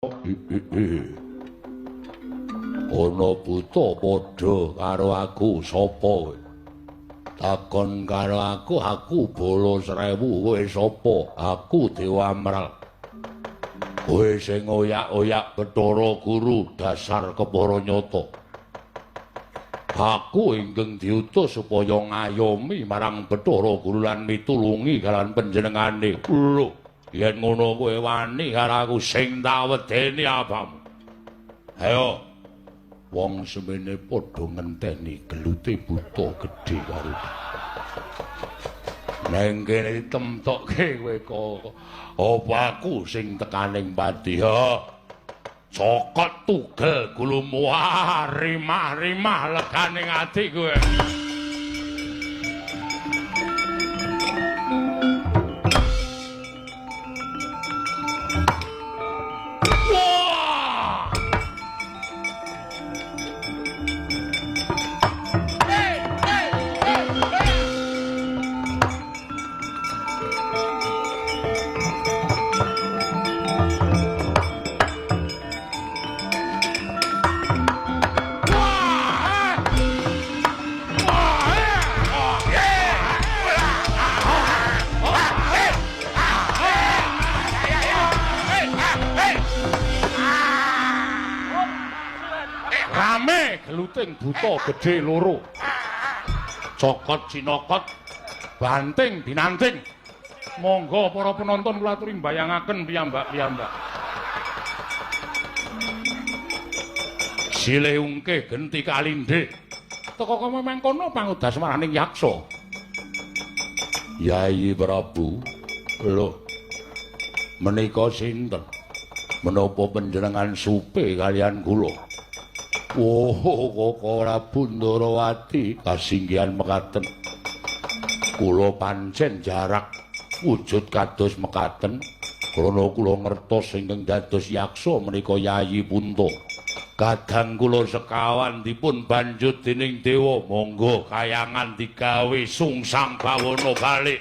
Ana buta padha karo aku sapa kowe? Takon karo aku, aku bala 1000, kowe sapa? Aku Dewa Amral. Kowe sing oyak-oyak Bathara Guru dasar kepara nyata. Aku ingkang diutus supaya ngayomi marang Bathara Guru lan mitulungi kalawan panjenengane. Lho, yen ngono kowe wani karo aku sing tak wedeni apamu? Ayo. Wong semene padha ngenteni gelute buta gedhe karo. Neng kene ditemtokke kowe kok. Apa aku sing tekaning pati? Ha. Cokot tugel gulumu rimah-rimah leganing ati kowe. Wah! Rame geluting buta gedhe loro. Cokot cinokot banting binanting. Monggo para penonton kula aturi mbayangaken piyambak-piyambak. Silih ungke genti kalindhe. Teka kaya mangkono pangudas maraning yaksa. Yayi Prabu, lho menika sinten? Menapa panjenengan supe kalian kula? Oh, Koko Prabu Ndarawati kasinggihan mekaten. Kula pancen jarak wujud kados mekaten krana kula ngertos ingkang dados yaksa menika Yayi Punta. Kadang kula sekawan dipun banjut dening dewa, monggo kayangan digawe sungsang bawana balik.